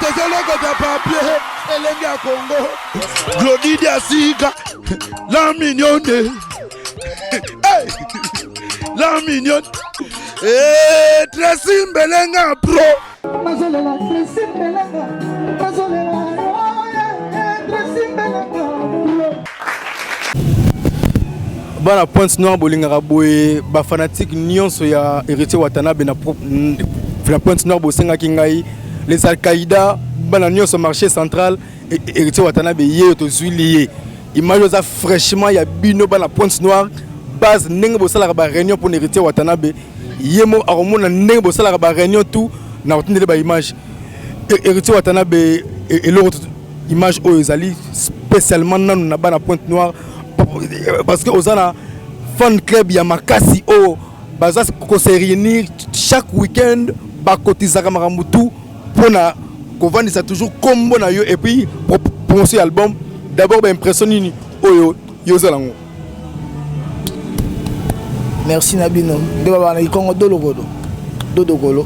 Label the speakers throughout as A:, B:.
A: Tozolokota papier elenge ya Congo. Glody Diasika, la mignonne. Hey! La mignonne. Hey, Tracy Mbelenga pro.
B: Nazolela Tracy Mbelenga, nazolela oh, yeah, Tracy Mbelenga pro.
C: Bana Pointe Noire bolingaka boye, ba fanatique nyonso ya Héritier Watanabe na Pointe Noire, bosengaki ngai les Al-Qaïda, bana nyonso marché central. Héritier Watanabe ye tozwili ye image oza fraîchement ya bino bana Pointe Noire, base ndenge bosalaka ba réunion mpona Héritier Watanabe. Ye mo akomona ndenge bosalaka ba réunion, tout na kotindele ba image. Héritier Watanabe, eloko image oyo ezali spécialement nanu na bana Pointe Noire, parce que oza na fan club ya makasi oyo baza kose réunir chaque week-end, bakotizaka makambo tout mpona kovandisa toujours kombo na yo et puis promotion ya album. D'abord, baimpression nini oyo yo ozala yango?
D: Merci na bino nde babana kikongo dolokodo dodokolo.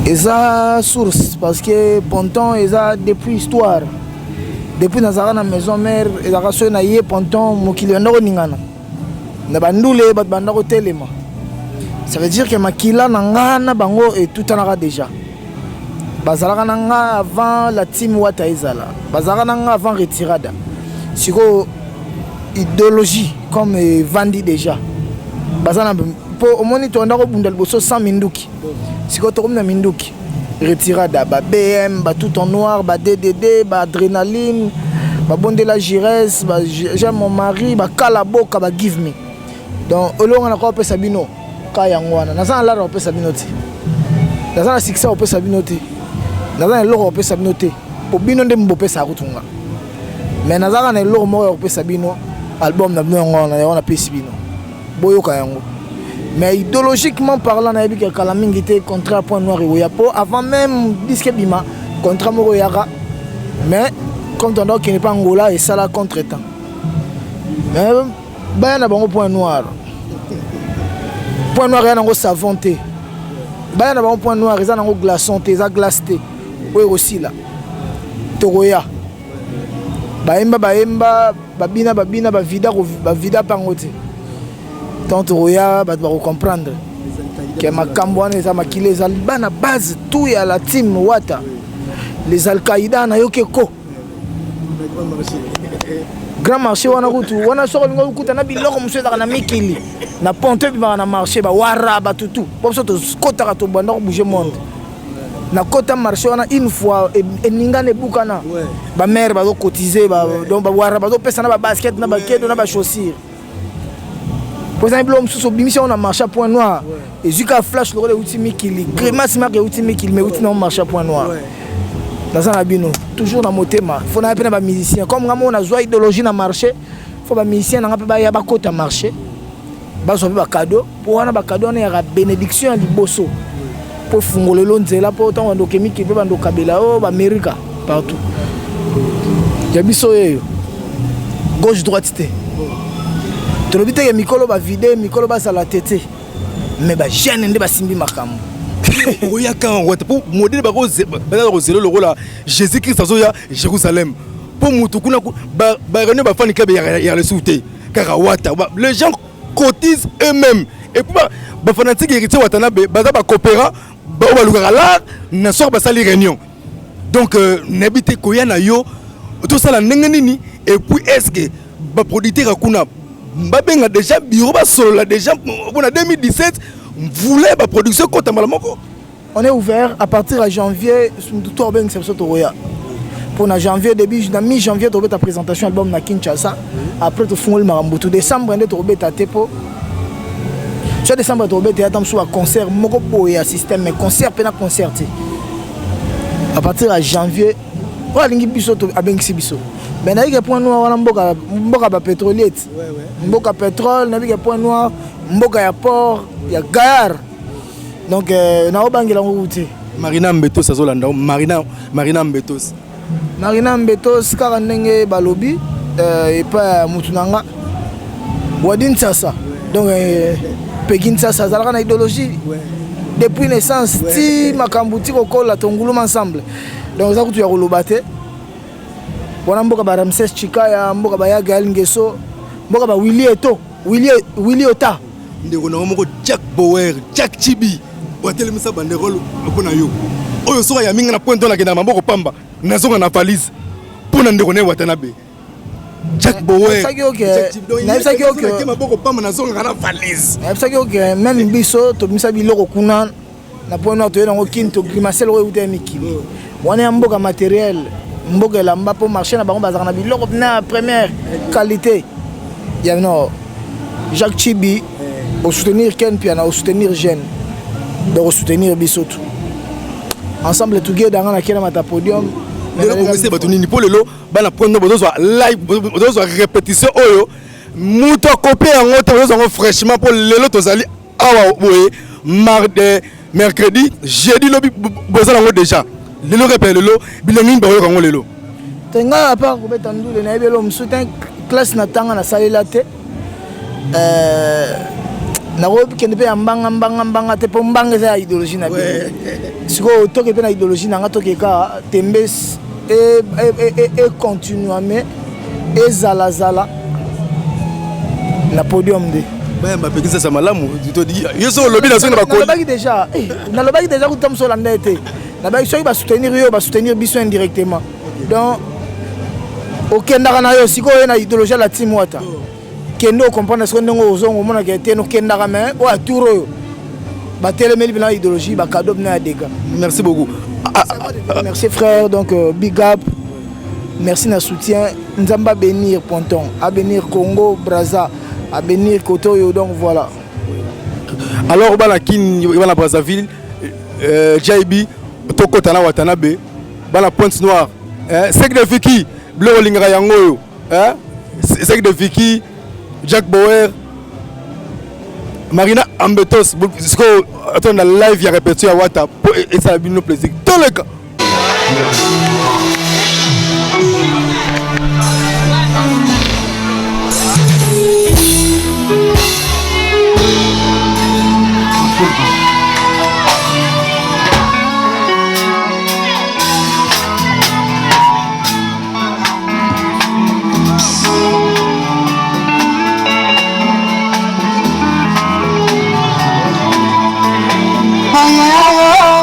D: Eza source parce que Ponton eza depuis histoire, depuis nazalaka na maison mère. Ezalaka soki na ye Ponton, mokili banda koningana na bandule, bato banda kotelema. Ça veut dire que makila na nga na bango etutanaka déjà. Bazalaka na nga avant la team Wata ezala, bazalaka na nga avant Retirada. Sikoyo idéologie comme evandi déjà, baza na mpo omoni tonda kobunda liboso sans minduki. Sikoyo tokomi na minduki, Retirada, ba BM, ba tout en noir, ba DDD, ba adrénaline, babondela Gires, ba j'aime mon mari, bakala boka, ba give me. Donc elonga na kopesa bino ka yango wana. Naza na lara kopesa bino te, naza na succès kopesa bino te, naza na eloko kopesa bino te, po bino nde bopesaka kutunga. Mais nazalaka na eloko moko ya kopesa bino, album na bino. Yango wana, yango napesi bino, boyoka yango. Mais idéologiquement parlant, nayebi ke kala mingi te contrat Point Noir ekoya, po avant même disque ebima, contrat moko eyaka. Mais comme tonda okende mpe Angola, esala contre temps. Mais baya na bango Point Noir, Point Noir eya nango savon te. Baya na bango Point Noir eza nango glaçon te, eza glace te oyo ekosila. Tokoya, bayemba bayemba, babina babina, bavida bavida mpango te. Tant tokoya, bato bakocomprendre ke makambo wana eza makila, ezali bana base tout ya la team Wata, les Alqaïda. Nayoki eko grand marché wana kutu wana, soki olingi okuta na biloko mosusu ezalaka na mikili na Ponto, ebimaka na marché, bawara batutu po biso tokotaka, tobanda kobouge monde. Nakota marché wana une fois, eningana, ebukana, bamare bazocotiser, donc bawara bazopesa na babasket, na bakedo, na bachaussure, po ezali biloko mosusu obimisi yango na marché ya Point Noir, ezwi kaka flash lokola euti mikili, grimace maka euti mikili, mais euti nango marché ya Point Noir. Naza na bino toujours na motema. Faut naya mpe na bamusicien comme nga moko nazwa idéologie na marché. Faut bamusicien nanga mpe baya, bakota marché, bazwa mpe bacadeau, mpo wana bacadeau wana yaka bénédiction ya liboso, mpo efungolelo nzela, mpo ntango bandoke mikili mpe bandokabela oyo baamerika partout ya biso oyo gauche droite te. Tolobi teke mikolo bavide, mikolo bazala te te, mais bajeune nde basimbi makambo.
C: Oyaka wata mpo modèle baza kozela lokola Jésus Christ azoya Jérusalem, mpo mutu kuna baréunion, bafani club ya lesu te, kaka Wata. Les gens cotisent eux-mêmes et puis bafanatique Héritier Watanabe baza bacoopéra, oyo balukaka lar na soki basali réunion. Donc nayebi te koya na yo tosala ndenge nini. Et puis est ce que baproducteur kuna babenga déjà bureau, basolola déjà mpona 2017 mvula ya baproduction ekota mbala moko?
D: On est ouvert à partir ya janvier. To obengisa biso, tokoya mpo na janvier début, na mi janvier tokobeta présentation album na Kinshasa. Après tofungoli makambo tu. Décembre nde tokobeta te, mpo so décembre tokobeta ata mosusu baconcert moko boye ya système, mais concert mpe na concert te. À partir ya janvier, oyo alingi biso abengisi biso. Mais nayebi ke Point Noir wana mboka, mboka bapétrolier ti, mboka pétrole. Nayebi ke Point Noir mboka ya port ya Gayar, donc naobangela yango te.
C: Marina Mbetos azolanda. Marina, Marina Mbetos.
D: Marina Mbetos, kaka ndenge balobi epai ya mutu na nga Wadi Nsasa, donc Pegi Nsasa azalaka na idéologie. Depuis naissance ti makambo ti kokola, tonguluma ensemble. Donc eza kutu ya koloba te. Wana mboka ba Ramses Chikaya, mboka ba ya Gaël Ngeso, mboka ba Willy Eto, Willy, Willy Ota.
C: Ndeko nango moko Jack Bower, Jack Chibi, batelemisa banderole mpo na yo. Oyo soki ayambi nga na point nakenda na maboko pamba, nazonga na valise mpo na ndeko na ye Watanabe. Jack Bower.
D: Nayebisaki yo ke
C: maboko pamba, nazongaka na valise.
D: Nayebisaki yo ke même biso tobimisa biloko kuna na Point Noir, toye nango Kini, togrimace eloko euta ya mikili wana ya mboka matériel, mboka elamba, mpo marché na bango bazalaka na biloko na première qualité ya nord. Jacques Chibi, osoutenir Ken Piana, osoutenir jeune, donc osoutenir biso tout ensemble, together. Nga nakenda mata podium.
C: Lelo bongisi bato nini? Mpo lelo bana Point Noir bozozwa live, bozozwa répétition oyo moto akopie yango te, bozozwa yango fraîchement, mpo lelo tozali awa boye mardi, mercredi, jeudi, lobi boza nango déjà. Lelo répé, lelo bilenge nini bakoyoka yango lelo?
D: Te, ngai apart kobeta ndule, nayebi elo mosusu te. Classe na ntanga nasalela te, nakokende mpe ya mbanga mbanga mbanga te, mpo mbanga eza ya idéologie na bino. Sikoyo toke mpe na idéologie na nga, toke kaka tembe econtinuame, ezalazala na podium nde.
C: Bayamba pekisasa malamu. Yo so olobi na soki na bakoli.
D: Nalobaki déjà, nalobaki déjà kuta moso olanda ye te. Nabaki soki basoutenir yo, basoutenir biso indirectement. Donc okendaka na yo sikoyo na idéologie ya la team Wata. Kende ocomprendre sikoyo ndenge ozonga, omonaka ete nokendaka, mais oyo atour oyo batelemeli mpena idéologie, bacadeau mpena ya dégâts.
C: Merci beaucoup.
D: Merci frère. Donc big up, merci na soutien. Nzambe abénir Ponton, abénir Congo Braza, abénir kote oyo. Donc voilà.
C: Alors bana Kin, bana Brazzaville, JB, tokota na Watanabe, bana Pointe Noire, sec de Viki, biloko olingaka yango oyo, sec de Viki, Jack Bower, Marina Ambetos. Sikoyo atonda live ya répétition ya Wata mpo esala bino plaisir. Toleka.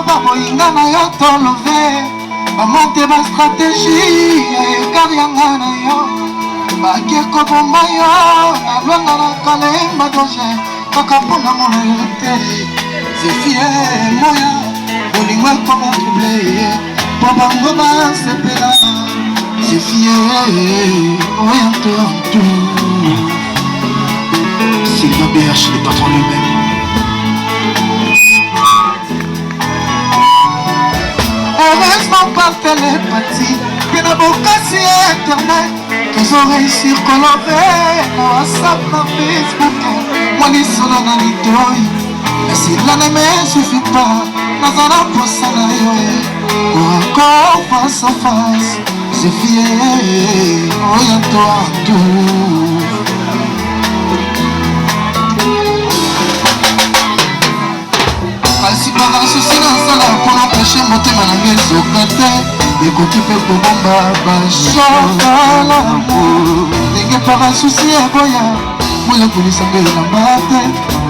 B: Baboyinga na yo, tolove bamonte bastratégie ya écart yanga na yo, bake kobomba yo na Lwanga na Kalemba, danger kaka mpona mona yo te. Zefie moya, bolingo ekoma trouble mpo bango basepela. Zefie oya ntontu. Sylvain BH, le patron lui-même. Heureusement par télépathie mpe na bokasi ya internet, tozoréussir kolove na WhatsApp, na Facebook, mwa lisolo na litoi. Mais cela ne me suffit pas, naza na posa na yo encore face à face. Zefie oya toi tout. Kasi parasusi nasala mpona peshe motema na ngai ezoka te, ekoki mpe kobomba bashokalamu ndenge parasusi eboya moyekolisanga elamba te,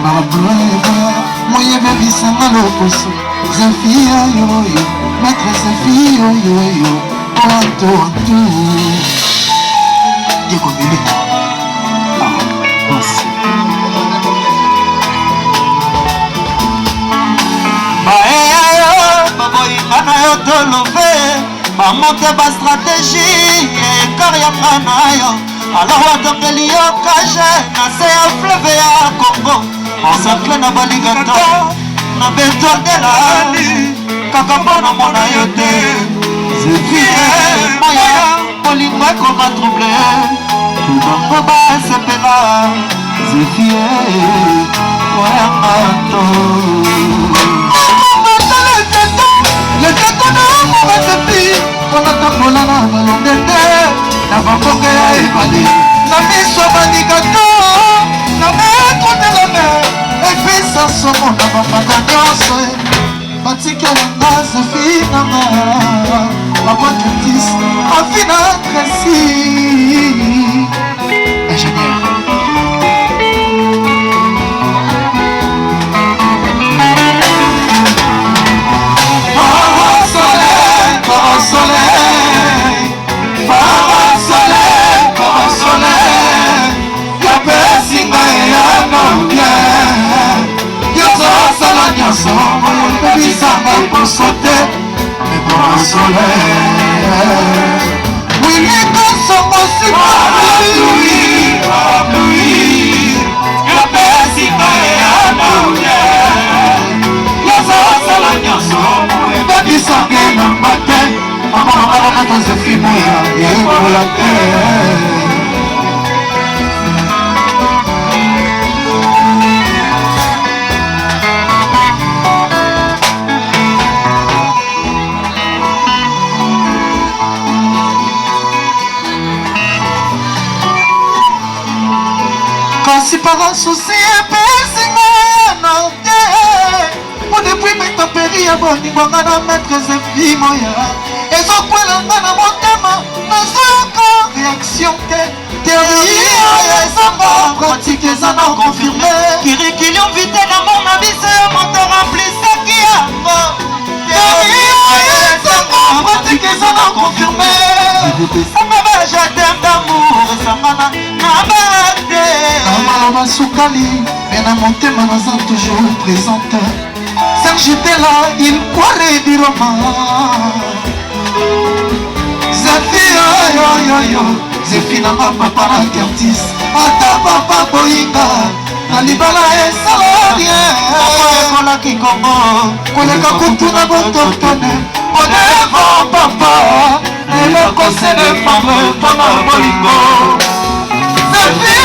B: paraplo eboya moyebebisanga lokoso. Zafia yoyo, maître Zafi yoyoyo, oanto antu Diego Melita. Ah, boss. Baeya baboyinga na yo, tolove bamonte bastratégie écart yanga na yo. Alors watongeli yo cage na se ya fleuve ya Congo, encercle na baligato na beto de la kaka mpona mona yo te. Zefie moya, bolingo ekoma trouble bango basepela. Zefie oyanga to leteto na mobasepi mpona tambola na balongete na bamboka ya ebale na miso baninga to na metro de la mer. Epesa somo na bambanda nyonso batikela nga zefi na nga papa Curtis afina Tracy ingénieur. Soleil, Para soleil, para soleil, yapesi ngai eyano bien. Nyonso osala nyonso oyebisa ngai poso te, mais para soleil. Willy Kasongo Parapluie, parapluie, yapesi ngai eyano bien. Nyonso osala nyonso oyebisa ngai elamba te. Mama mama tozefi moya yekola te. Kasi para susi epesi ngai na te po depuis metoperi ya bolingo nga na maître Zefi moya ezokwela nga na motema, nazoyoka réaction te. Théorie oyo ezanga pratique eza na confirme.
E: Kirikilion vite na mona biso yo moto remplisaki yango.
B: Théorie oyo ezanga pratique eza na confirme.
E: Esanga ba je t'aime d'amour esangana na bate.
B: Na maloba sukali me na motema naza toujours présente. Serge Tela il croirait du roman. Zefi oyoyoyo Zefi nanga papa na Curtis ata papa boyinga na libala esala rien.
E: Ekolaki Kongo
B: koleka kutu na bototone odevo papa eloko se defendre mpona bolingo. Zefi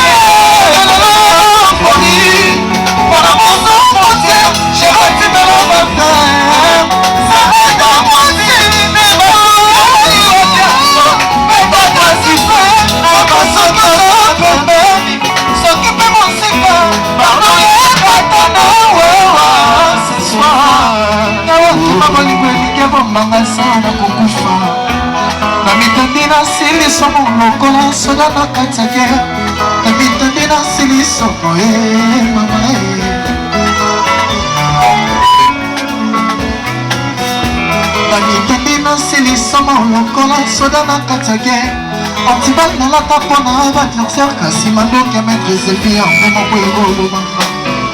B: poni mpona mozo frontière Gérard Melo Soki mpe mosika pardon yebata na wewa ce soir nawakima bolingo elingi ebombanga sana kokufa na mitondi nasili somo lokola soda na kati ya guerre na mitondi nasili somo e mama e na mitondi nasili somo lokola soda na kati ya guerre antibal nalata mpona baadversaire kasi mandoki ya maître Zefi yango moko ekobomanga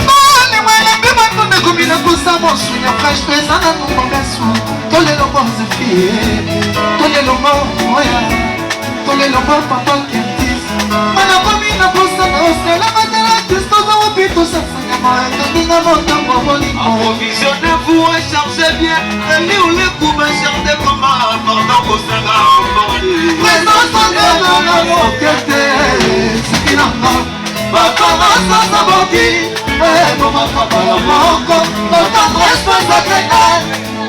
B: bolingo elembi bato ekomi na kosa mosunya fraîche to eza nanu mobesu tolelongo Zefi tolelongo oya tolelongo papa Kertis manakomi na posa na osela batela kristo wapi tosasanyama etondinga motango bolingo.
E: Approvisionnez-vous et chargez bien. Eli oleku bacharge koma pardon kosanga
B: présence na mokete soki nanga baparasasa boki ebomaka bala moko batendresse pasakrenal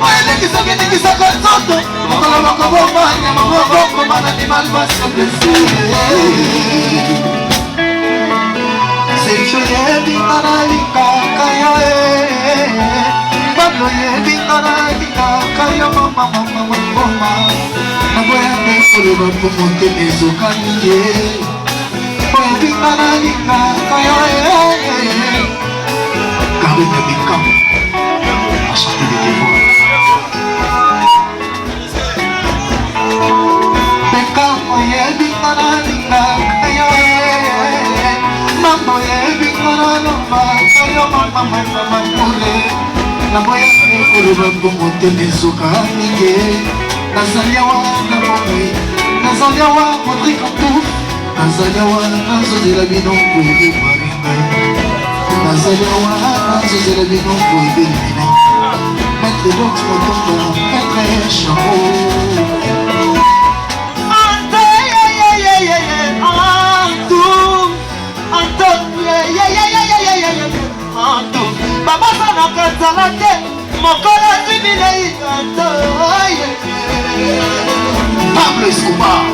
B: oelekisaka elekisaka nzoto mokolo moko bomanyama mokokoma na animal basoblesi. Selfie oyebi nga nalingaka yo Pablo oyebi nga nalingaka yo mama mama mama naboya nde koloba mpo motema ezokani ye oyebi nga nalingaka yo. Karine Bekam enchanté de te voir. Bekam oyebi nga nalingaka yo mama oyebi nga nalobaka yo mama mama mule naboya nde koloba mpo motema ezokani ye nazali awa na bomoi nazali awa Rodrigue Antouf nazali awa nazozela bino boyebemami ngai nazali awa nazozela bino boyebelemi maître Box Motomba maître Chango.
E: Babosanaka nzala te mokolo azwi bilei.
B: Pablo Escobar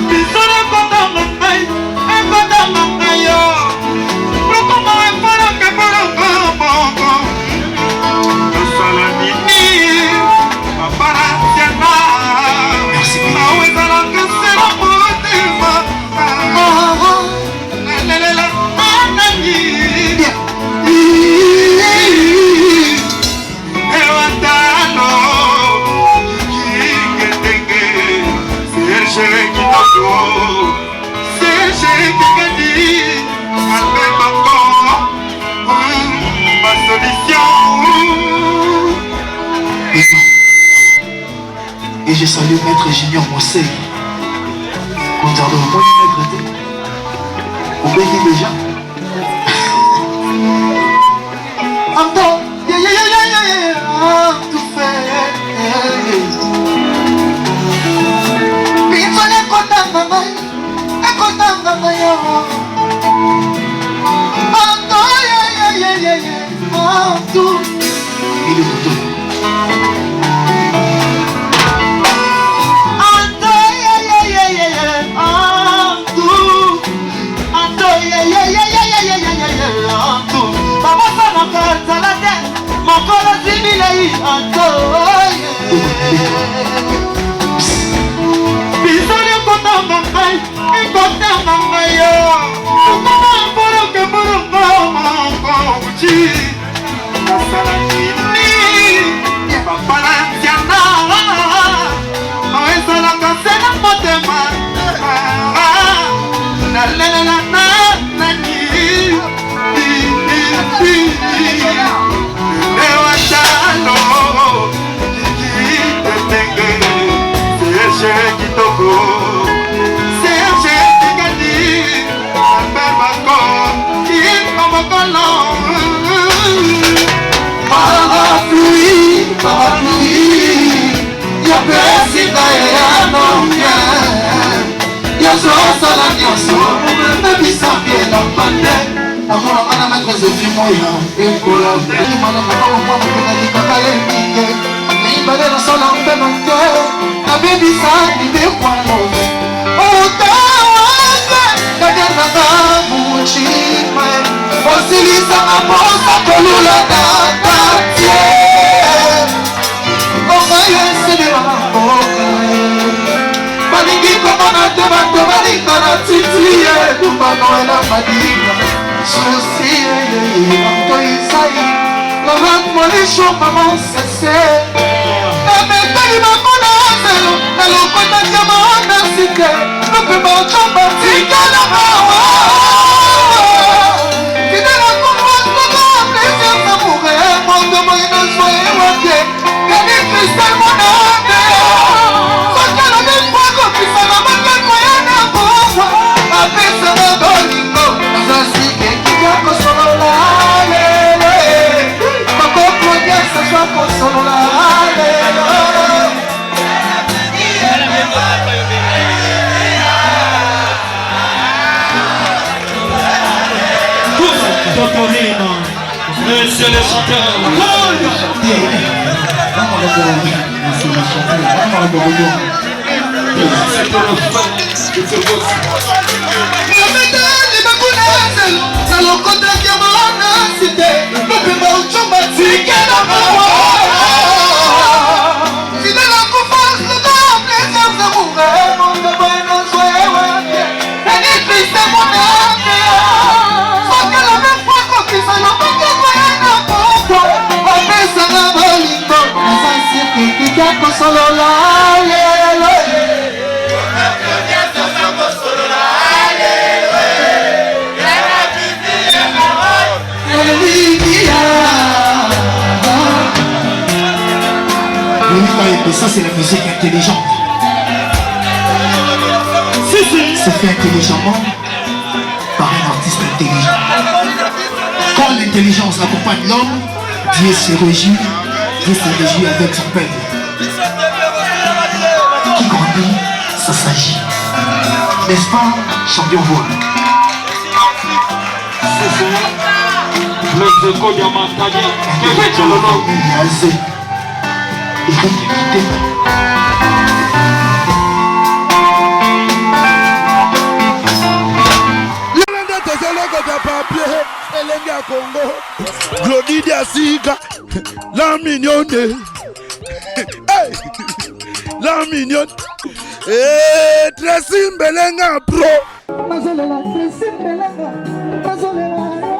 E: bisolo ekotanga ngai ekotanga ngai yo lokoma efolonga efolonga.
B: Et je salue Maître Junior Mosei. Konzardo, omoni maître te. Obengi déjà. Anto, yeah, yeah, yeah, yeah, yeah, tout fait. Pinzoli ekotanga ngai, ekotanga ngai yo. Anto, yeah, yeah, yeah, yeah, yeah, anto. Mili Motoyo.
E: Babosanaka nzala te mokolo zibilei anto bizali ekotanga ngai ekotanga ngai yo okoma mboloke mbolongo mongo Nasala nini bapala ntiana ezalaka se na motema nalelela na nani ewatalo kiki tetenge serge kitoko serge kikadi albert bako kimomokolo.
B: Parapluie, parapluie, yapesi ngai eyano bien, yazosala nyonso mebebisa elamba te namonanga na maître Zefi Moya ekola malangaaomwanapenalingaka ye mingi mibale nasala mpe manke nabebisa libekwano otawake kadiananga muchima osilisanga mposa kolula na katie konga yo eselelaka mboka balingi komona te bato balingana titi etumba noela madinga susi anto isai Laurent Molisho mama sese nametali bango na zelo nalokotaki bango merci te lope baocomba tikala awa fidèle akomwasaka plaisir amoure moto boye nazwa ye wapi kani kristal monane soki alobi kwakokisaka mokeko ya na bokwa apesaka bolingo nazasikekika kosolola lelo bakoko nyonso zwa kosolola lelo.
E: Totorino, monsieur le chanteur.
B: Nametali bakuna zelo nalokotaki mona site mobimba ocomba tikela mawa fidèle akufa luka plaisir zamoure monde boye nazwa ewape nani kriste monane soki alobi fakokisa lobaki koya na pokwa apesanga bolingo naza sirkekika kosolola lelo. Ça, c'est la musique intelligente. C'est fait intelligemment par un artiste intelligent. Quand l'intelligence accompagne l'homme, Dieu se réjouit, Dieu se réjouit avec son peuple. Qui grandit, ça s'agit. N'est-ce pas, champion voix? Eric Kitema.
A: Nde tozolokota papier elenge ya Congo Glodidi asika la mignonne hey! La mignonne hey, Tracy Mbelenga pro
B: nazolela Tracy Mbelenga nazolela.